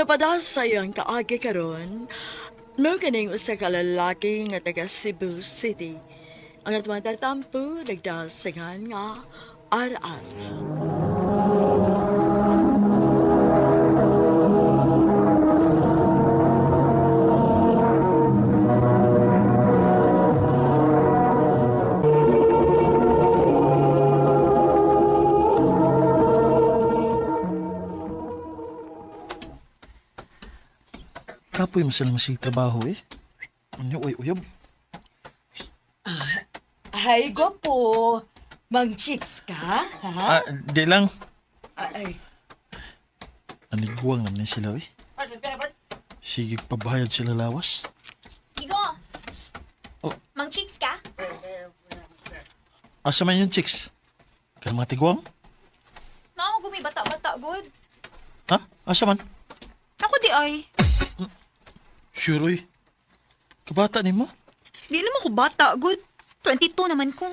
Ano pa daw sa iyang kaagi karon? Mao kaning usa ka lalaki nga taga Cebu City. Ang atong tatampo nagdasingan nga RR. Kapoy man sila masig trabaho eh. Ano, uy, uyab. Ay, gwapo. Mang chicks ka, ha? Ah, di lang. Ay, Naniguang naman sila eh. Sige, pabayad sila lawas. Igo! Oh. Mang chicks ka? Asa man yung chicks? Kaya mga tiguang? Naako gumibata-bata, good. Ha? Asa man? Ako di ay. Sure uy. Kabata ni mo? Di naman ko bata, good. 22 naman ko.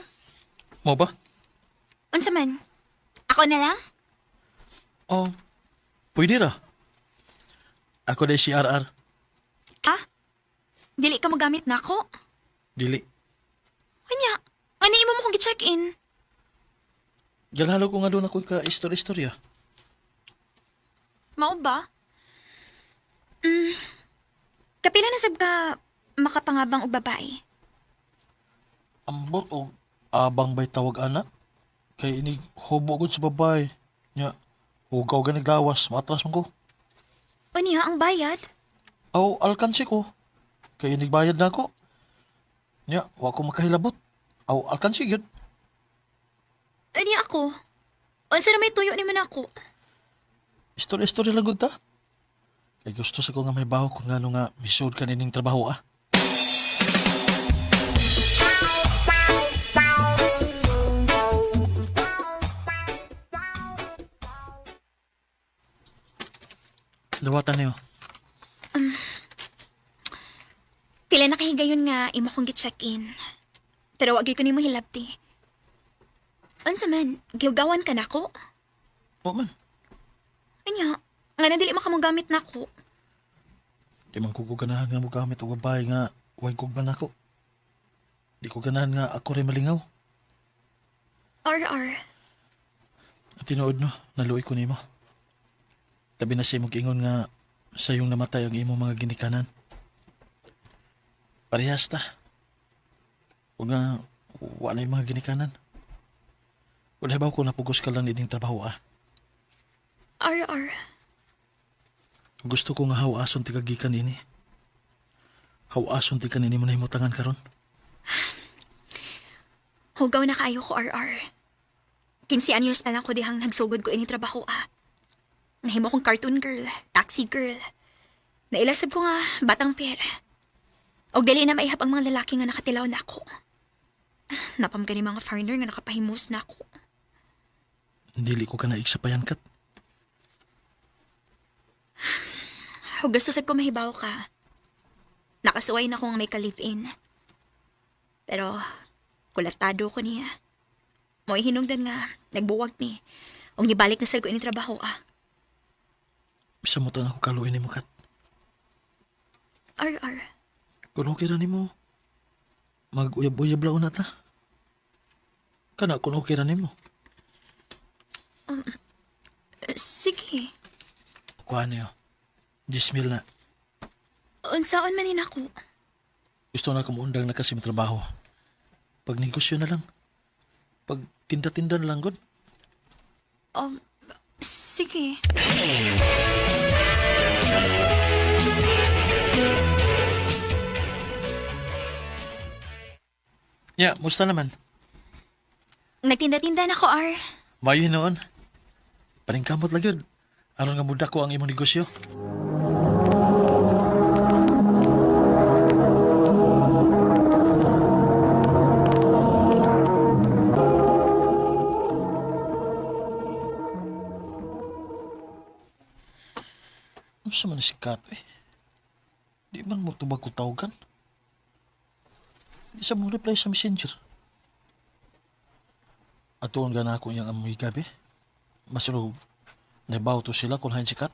Mo ba? Unsa man? Ako na lang? Oh, pwede ra. Ako dahil si RR. Ha? Dili ka magamit na ako? Dili. Anya, ano imo mo kong gi-check-in? Galhalo ko nga doon ako ka istorya-istorya. Mao ba? Kapila na sab ka makapangabang og babae. Ambot o abang bay tawag ana? Kay ini hubo gud sa babae. Nya, hugaw ga naglawas, maatras man ko. Unya ang bayad? Aw, alkansi ko. Kay inigbayad na ako. Nya, wa ko makahilabot. Aw, alkansi gyud. Unya ako? Unsa na may tuyo ni man ako? Istorya-istorya lang gud ta. Kay gusto sa ko nga may baho kung ngano nga misud ka nining trabaho ah. Dawatan niyo. Pila na kahigayon nga imo kong gi-check-in. Pero wag gyud ko nimo hilabti. Unsa man, giugawan ka nako? O man, Anya, nga na dili makamogamit nako. di man ko ko ganahan nga mogamit og babae nga way gugman nako. Di ko ganahan nga ako rin malingaw. RR, At tinuod no, naluoy ko nimo. Labi na sa imong giingon nga sa iyong namatay ang imong mga ginikanan. Parehas ta. O nga, wala yung mga ginikanan. Wala ba ko napugos ka lang ining trabaho ah. RR. Gusto ko nga hawason ti kagikan ini. Hawason ti kanini mo na himutangan karon. Hugaw na kaayo ko, RR. 15 anyos pa lang ko dihang nagsugod ko ini trabaho ah. Nahimo kong cartoon girl, taxi girl. Nailasab ko nga batang pera. Og dali na maihap ang mga lalaki nga nakatilaw na ako. Napam gani mga foreigner nga nakapahimos na ako. Dili ko ka naig sa payankat. Ug gusto sad ko mahibaw ka. Nakasuway na ko nga may ka-live-in. Pero kulatado ko niya. Mo'y hinungdan nga, nagbuwag ni. Ug nibalik na sad ko ini trabaho ah. Bisa mo ako kaluin nimo kat. RR, Kung okay ra nimo, mag-uyab-uyab lang na ta. Kana kung okay ra nimo. sige. Kuha niyo. 10,000 na. Unsaon man ni nako. Gusto na kumuundang na kasi matrabaho. Pag negosyo na lang. Pag tinda-tinda na lang, god. Sige. Ya, musta naman? Nagtinda-tinda na ko, R. Mayo noon. Paningkamot lang yun. Aron nga muda ko ang imong negosyo. Unsa man si Kat eh? Di man mo tubag ko tawagan. Di sa mo reply sa messenger. Atuon gana ako niyang amoy gabi. Masulog, nabaw to sila kung hain si Kat.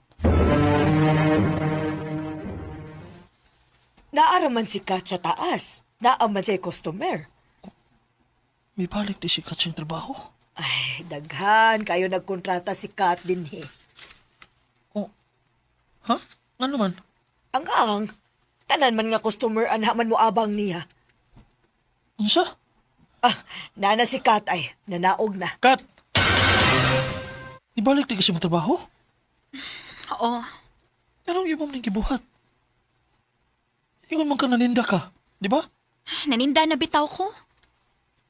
Naaraman si Kat sa taas. Naaman siya customer. May balik di si Kat sa iyang trabaho. Ay, daghan kayo nagkontrata si Kat din he. Oh. Ha? Ano man? Ang ang, tanan man nga customer anha man mo abang niya. Unsa? Ah, nana si Kat ay, nanaog na. Kat! Ibalik di kasi mo trabaho? Oo. Anong ibang ning gibuhat? Ingon man ka naninda ka, di ba? Naninda na bitaw ko.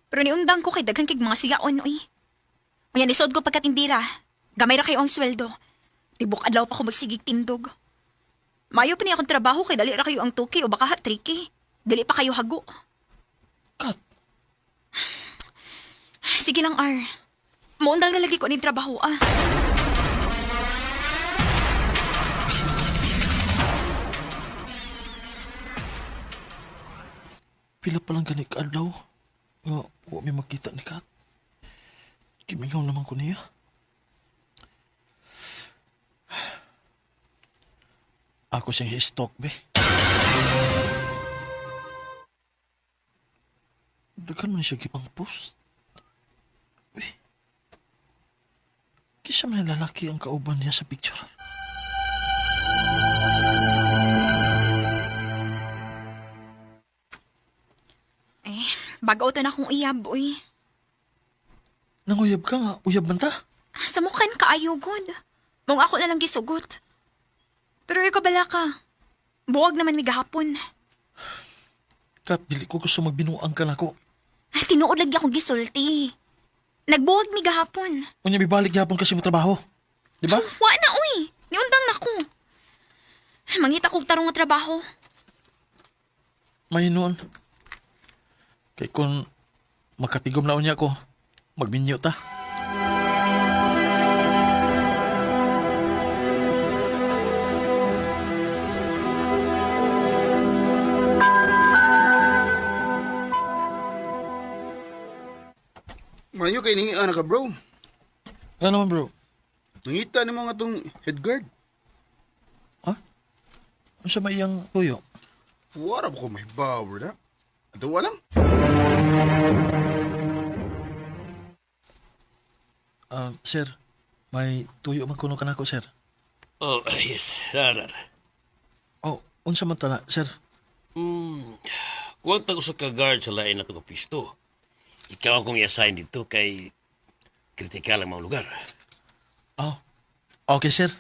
Pero niundang ko kay daghan kig mga suyaon, uy. Unya nisod ko pagkatindira. Gamay ra kayo ang sweldo. Tibok adlaw pa ko magsigig tindog. Mayo pa niya akong trabaho kay dali ra kayo ang tuki o baka ha, tricky. Dali pa kayo hago. Kat, Sige lang, R. Muundang lalagi ko ning trabaho, ah. pila pa lang gani kaadlaw nga wa mi magkita ni Kat. Kimingaw naman ko niya. Ako siyang i-stalk, be. Daghan man siya gipang post. Uy. Kisa man ang lalaki ang kauban niya sa picture. Eh, bago to na akong iyab, uy. Nanguyab ka nga, uyab man ta. Sa mukhan kaayo, god. Mong ako na lang gisugot. Pero ikaw bala ka. Buwag naman mi gahapon. Kat, dili ko gusto magbinuang ka nako. Ay, tinuod lagi akong gisulti. Nagbuwag mi gahapon. Unya, bibalik gihapon kasi mo trabaho. Di ba? Wa na, uy. Niundang na ko. Mangita kog tarong nga trabaho. May noon. Kay kung makatigom na unya ko, magminyo ta. Mayo kay ningi ana ka bro. Ano naman bro? Nangita nimo nga tong head guard. Ha? Unsa may iyang tuyo? Wala ba ko may power na? Ato lang. Ah, sir, may tuyo man kuno kanako, sir. Oh, yes. Arar. Oh, unsa man tana, sir? Kuwanta ko sa ka-guard sa lain na itong pisto. Ikaw ang kong i-assign dito kay kritikal ang mga lugar. Oh. Okay, sir.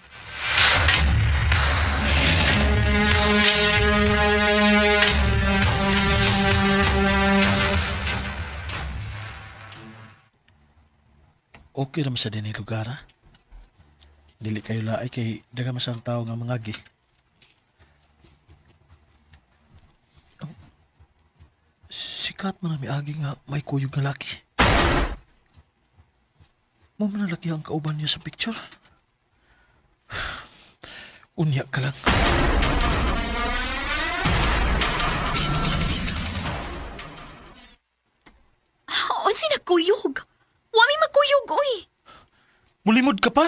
Okay naman sa dinhi lugar, ha? Dili kayo laay kay daga mas ang tao nga mangagi. Oh, sikat man ang miagi nga may kuyog nga laki. Mo man ang laki ang kauban niya sa picture. Unya ka lang. Unsi nagkuyog? Wa mi magkuyog, uy. Mulimod ka pa?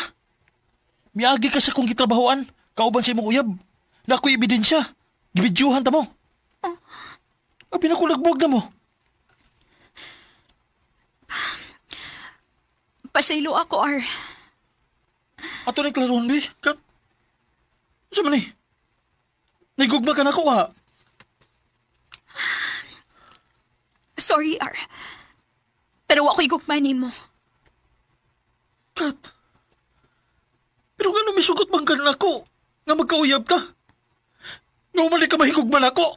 Miagi ka sa kong gitrabahoan. Kauban sa imong uyab. Na ako'y ebidensya. Gibidyuhan ta mo. Abi na ko nagbuwag na mo. Pasaylo ako, R. Ato na klaroon, bi. Kat. Unsa man ni? Nagugma ka na ko, ha? Sorry, R. Pero wa ko'y gugma nimo. Kat. Pero nga misugot man ka na ako. Nga magkauyab ta. Nga umalik ka mahigugma na ako.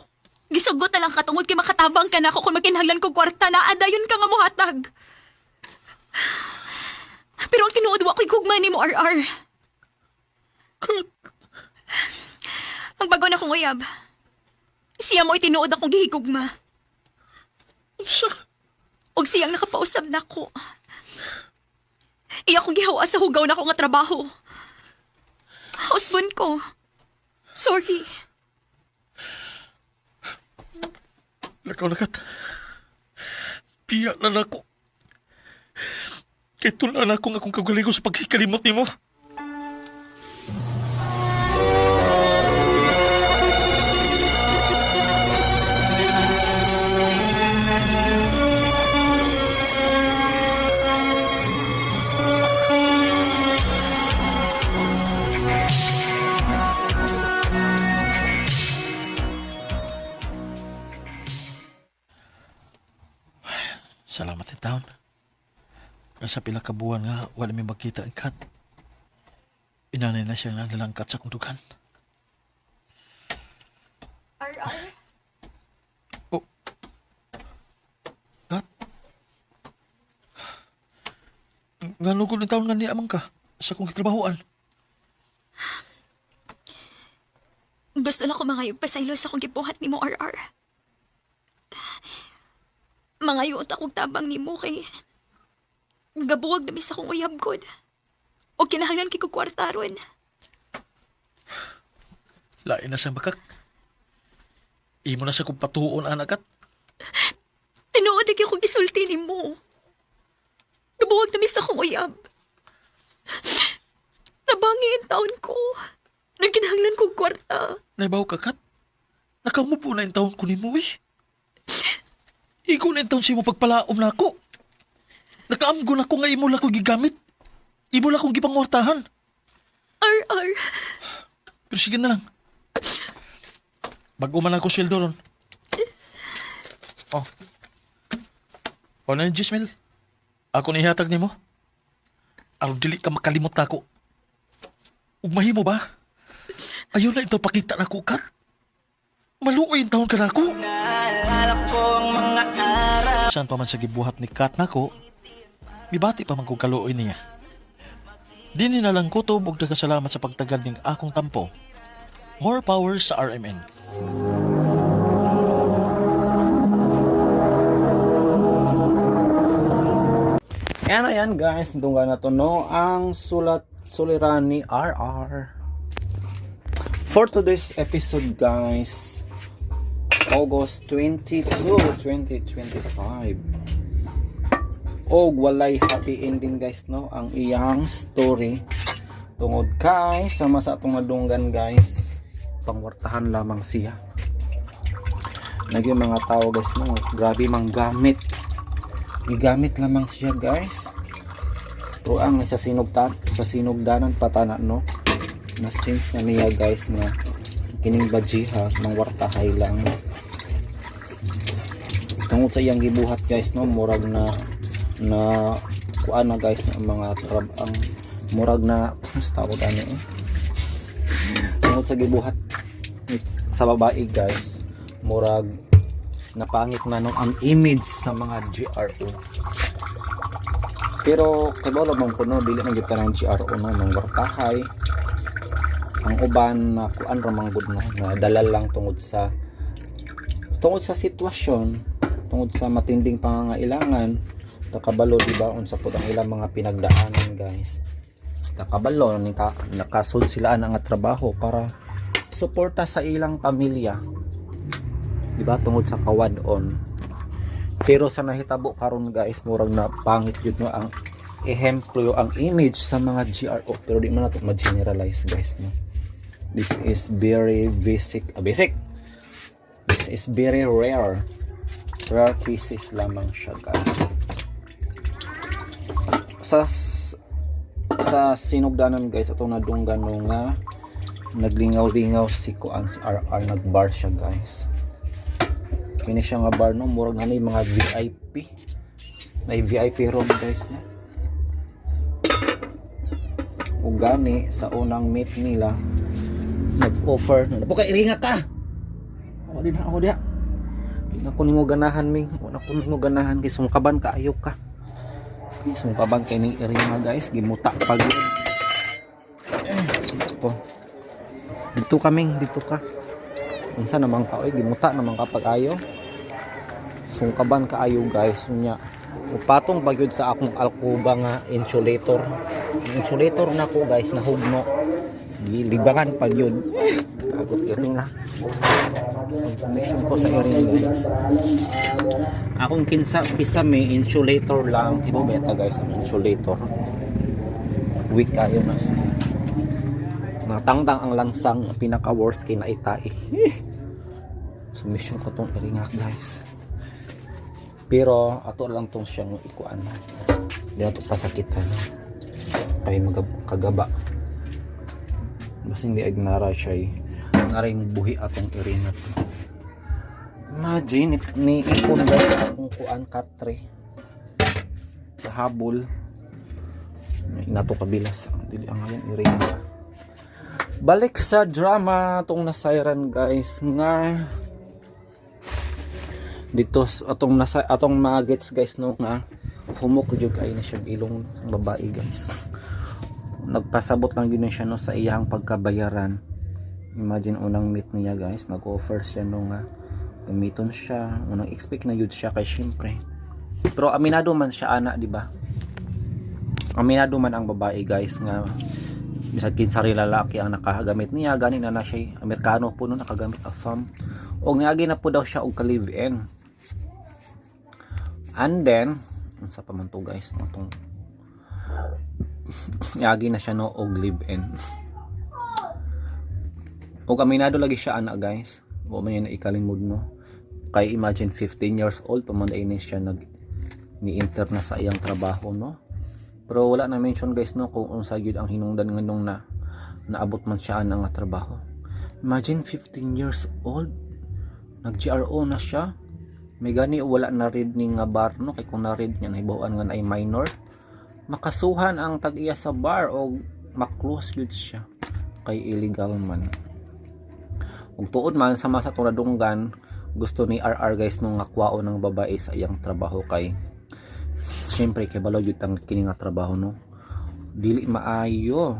Gisugot na lang ka tungod kay makatabang ka na ako kung makinahanglan ko kwarta na adayon ka nga mohatag. Pero ang tinuod wa ko'y gugma nimo, RR. Kat. Ang bago na kong uyab. Siya mo'y tinuod akong gihigugma. Unsa? Og siyang nakapausab nako. Iya akong gihawa sa hugaw na nga trabaho. Husband ko. Sorry. Lakaw lakat. Piya na nako. Kay tula na akong akong kagalingon sa pagkikalimot nimo. Salamat in taon. Sa pila ka buwan nga, wala may magkita ang Kat. Inanay na siya nga nalangkat sa kong dughan. RR? Oh. Kat? Nga nugol ni taon nga niya amang ka sa kong kitrabahoan. Gusto na ko mga pasaylo sa akong gibuhat nimo, RR. Mangayot akong tabang nimo kay gabuwag na mis akong uyab god. O kinahanglan kay ko kwarta ron. Lain na sa bakak. Imo na sa kong patuon, anak kat. Tinuod na gyud ko gisulti nimo. Gabuwag na mis akong uyab. Tabangi ang taon ko. Nagkinahanglan kong kwarta. Naibaw ka, Kat. Nakamupo na yung taon ko nimo, eh. Igo na yung taon sa imo pagpalaom na ako. Nakaamgo na ko nga imo lang ko gigamit. Imo lang kong gipangwartahan. RR, Pero sige na lang. Bago man ako sweldo ron. Oh. O na yung Jismil. Ako na ihatag nimo. Aron dili ka makalimot na ako. Ug mahimo ba? Ayaw na ito pakita na ko, Kat. Maluoy ang taon ka na ako. Saan pa man sa gibuhat ni Kat nako, mibati pa man kong kaluoy niya. Dini na lang kutob og nagkasalamat sa pagtagal ning akong tampo. More power sa RMN. Ayan, ayan guys, tungga na to no, ang sulat suliran ni RR. For today's episode guys, August 22, 2025. Og walay happy ending guys no, ang iyang story. Tungod kay sama sa atong nadunggan guys, pangwartahan lamang siya. Naging mga tao guys no, grabe manggamit, gigamit lamang siya guys. Pero ang sa sinugtan sa sinugdanan patana no, na since na niya guys na kining bajiha mangwartahay lang tungod sa iyang gibuhat guys no, murag na na kuan na guys na ang mga trab ang murag na mas tawag ano eh, tungod sa gibuhat sa babae guys, murag napangit na no ang image sa mga GRO. Pero kay balo man kuno dili man gyud ng GRO no nang wartahay. Ang uban na kuan ra man gud no, na dalal lang tungod sa sitwasyon, tungod sa matinding pangangailangan. Takabalo di ba unsa pud ang ilang mga pinagdaanan guys. Takabalo ni ka, nakasud sila ang nga trabaho para suporta sa ilang pamilya, di ba, tungod sa kawad-on. Pero sa nahitabo karon guys, murag na pangit jud no ang ehemplo, ang image sa mga GRO. Pero di man nato ma-generalize guys no. This is very basic, basic. This is very rare. Rare cases lamang siya guys. Sa sa sinugdanan guys, atong nadunggan no nga naglingaw-lingaw si kuan si RR, nagbar siya guys. Kini siya nga bar no, murag na ni mga VIP. May VIP room guys no. Ug gani sa unang meet nila nag-offer na buka iringa ka. Ako din, ako diha. Di na ko nimo ganahan ming, wala ko nimo ganahan kay sungkaban kaayo ka. Kay sungkaban kay ning iringa guys, gimuta pa gyud. Eh, po. Dito kaming, dito ka. Unsa naman ka oy, gimuta naman ka pag ayo. Sungkaban kaayo guys unya. Upatong bagyod sa akong alkuba nga insulator. Ang insulator nako guys nahugno. Gilibangan pag yun. Agot iring na. Information ko sa iring guys. Akong kinsa kisa may insulator lang. Ibo beta guys ang insulator. Weak kayo na siya. Natangtang ang langsang, pinaka worst kay naitay. Submission ko tong iringak guys. Pero ato lang tong siyang ikuan. Hindi na to pasakitan. Kay kagaba. Mas hindi agnara siya eh. Naray buhi atong iringat. Imagine ni ipon guys akong kuan katre. Sa habol. Inato kabilas. Dili ang ayan area. Balik sa drama tong nasayran guys nga dito atong nasa atong magets guys no nga humok jud kay na siya ilong ang babae guys. Nagpasabot lang yun na siya no sa iyang pagkabayaran. Imagine unang meet niya guys, nag-offer siya no nga gamiton siya, unang expect na yun siya kay syempre. Pero aminado man siya ana, di ba? Aminado man ang babae guys nga bisag kinsa rin lalaki ang nakagamit niya gani na na siya Amerikano po no nakagamit a farm og niagi na po daw siya og ka-live-in. And then unsa pa man to guys atong niagi na siya no og live-in og aminado lagi siya ana guys, wa man niya na ikalimod no kay imagine 15 years old pa man ini siya nag ni-enter na sa iyang trabaho no. Pero wala na mention guys no kung unsa gyud ang hinungdan nganong na naabot man siya ana nga trabaho. Imagine 15 years old nag GRO na siya. May gani wala na read ni nga bar no kay kung na read niya nahibaw-an nga naay minor. Makasuhan ang tag-iya sa bar og maklose gyud siya kay illegal man. Ug tuod man sama sa tunadunggan gusto ni RR guys nung nga kwaon ng babae sa iyang trabaho kay syempre kay balo gyud ang kini nga trabaho no dili maayo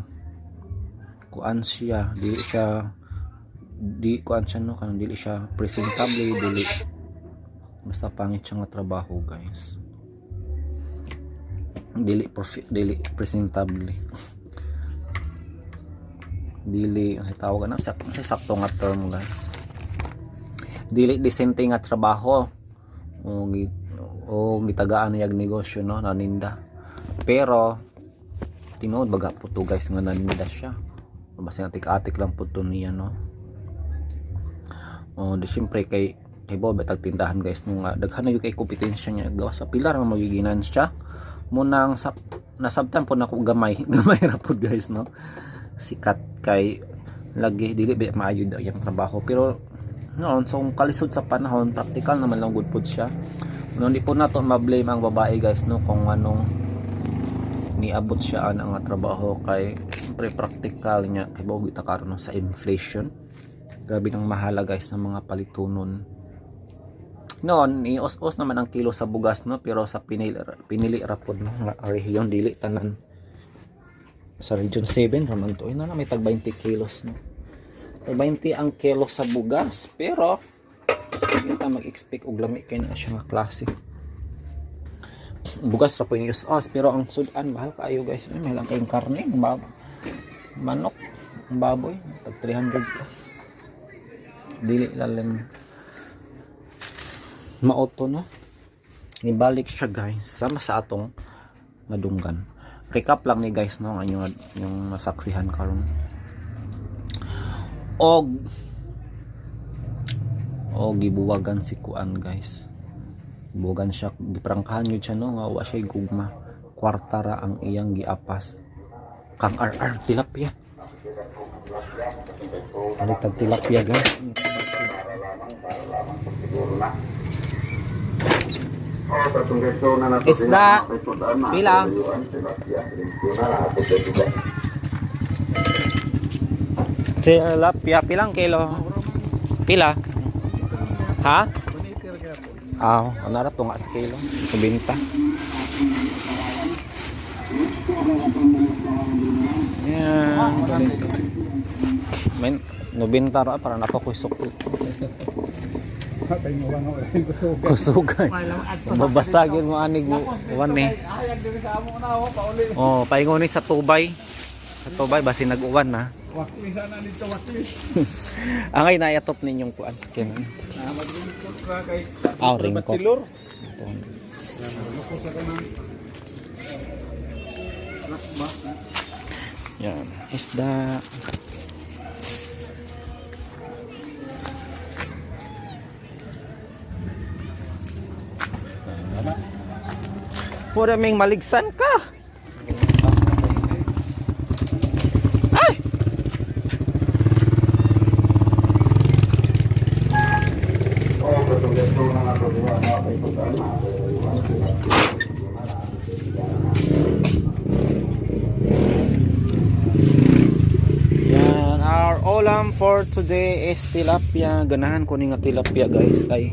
kuan siya dili siya di kuan siya no kanang dili siya presentable dili basta pangit siya nga trabaho guys, dili profi, dili presentable, dili ang tawag ana sa sakto nga term guys, dili decente nga trabaho o o gitagaan niyag negosyo no naninda. Pero tinuod baga po to guys nga naninda siya, basta atik-atik lang po to niya no. O di syempre kay kay Bob tag tindahan guys nung daghan na yung kay kompetensya niya gawa sa pilar ang magiginan siya munang sa nasabtan po nako gamay gamay ra po guys no sikat kay lagi dili ba maayo daw iyang trabaho. Pero noon so kung kalisod sa panahon practical naman lang good po siya no. Hindi po nato ma-blame ang babae guys no kung anong niabot siya ang nga trabaho kay siyempre practical niya kay bawo kita karon no, sa inflation grabe nang mahala guys ng mga palitunon noon. Ios-os naman ang kilo sa bugas no pero sa pinili pinili ra pod no nga rehiyon dili tanan. Sa Region 7 raman to na may tag 20 kilos no, tag 20 ang kilo sa bugas pero hindi ta mag-expect og lami kay na siya nga klase bugas ra po yung us pero ang sudan mahal kaayo guys. Ay, mahal ang kayong karne manok ang baboy tag 300 plus dili lalim maoto no. Nibalik siya guys sama sa atong nadunggan. Recap lang ni guys no ang inyong yung nasaksihan karon og og gibuwagan si kuan guys, buwagan siya, giprangkahan yun siya no nga wa siya gugma, kwarta ra ang iyang giapas kang RR. Tilapia, baliktad tilapia guys. Isda pila? Tilapia pilang kilo? Pila ha? Ah, ano ra tunga sa kilo? 90. Yan. Men, 90 ra para nato ko sukli. Kusugan. Babasagin mo anig mo uwan eh. Oh, paingon ni sa tubay. Sa tubay basi nag-uwan na. Wakli sana dito, wakli. Angay naayatop ninyong kuan sa kinan. Ah, maglingkod ra kay Ah, ringkot. Batilor. Yan. Isda. Pura ming maligsan ka. Ay! ulam for today is tilapia. Ganahan ko ni nga tilapia, guys, kay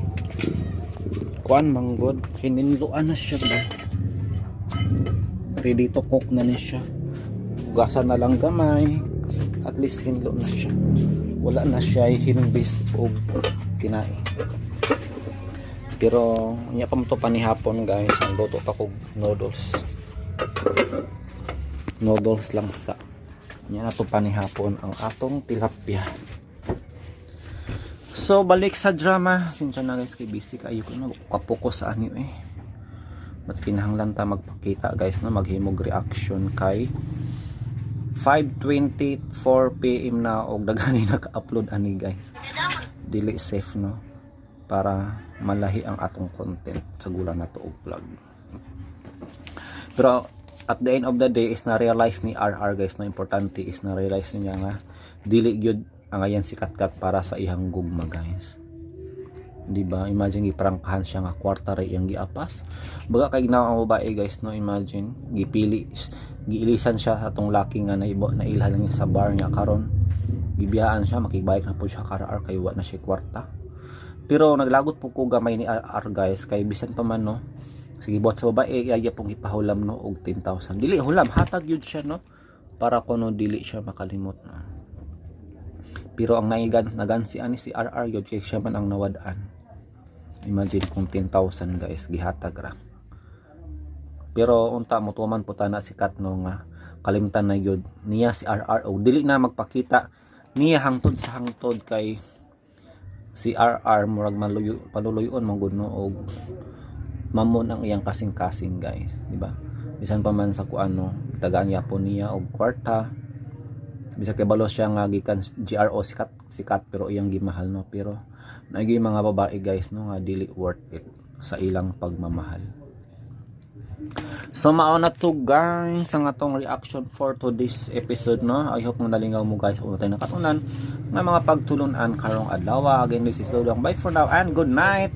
kuan manggod, hininluan na siya ba. Ready to cook na ni siya. Hugasan na lang gamay. At least hinlo na siya. Wala na siya himbis og kinai. Pero nya pa mo to panihapon, guys. Ang luto pa kog noodles. Noodles lang sa. Nya na to panihapon ang atong tilapia. So balik sa drama. Sinsya na, guys, kay busy kayo ko no kapokus sa ani eh. But kinahanglan ta magpakita, guys, no, maghimog reaction kay 5:24 PM na og daghan ni naka-upload ani, guys. Dili safe no para malahi ang atong content sa gula na to og vlog. Pero at the end of the day is na-realize ni RR, guys, no, importante is na-realize niya nga dili gyud angayan si Katkat para sa ihang gugma, guys. Di ba? Imagine giprangkahan siya nga kwarta ra iyang giapas. Baga kay ginawa ang babae, guys, no, imagine gipili giilisan siya sa atong laki nga naibo nailhan lang niya sa bar niya. Karon gibiyaan siya, makibalik na po siya kay RR kay wa na siya kwarta. Pero naglagot po ko gamay ni RR, guys, kay bisan pa man no sige buhat sa babae iya pong ipahulam no og 10,000. Dili hulam, hatag yun siya no para kuno dili siya makalimot no. Pero ang naigan nagansi ani si RR yun kay siya man ang nawad-an. Imagine kung 10,000, guys, gihatag ra. Pero unta mo tuman po tana si Kat no nga kalimtan na yun niya si RR o dili na magpakita niya hangtod sa hangtod kay si RR murag maluyo paluluyon man gud no og mamon ang iyang kasing-kasing, guys, di ba? Bisan pa man sa kuano tagaan niya po niya og kwarta, bisag kay balo siya nga gikan GRO sikat sikat pero iyang gimahal no. Pero naagi mga babae, guys, no, nga dili worth it sa ilang pagmamahal. So mao na to, guys, ang atong reaction for today's episode no. I hope nga nalingaw mo, guys, una tayo nakatunan nga mga pagtulunan karong adlaw. Again, this is Lodong. Bye for now and good night.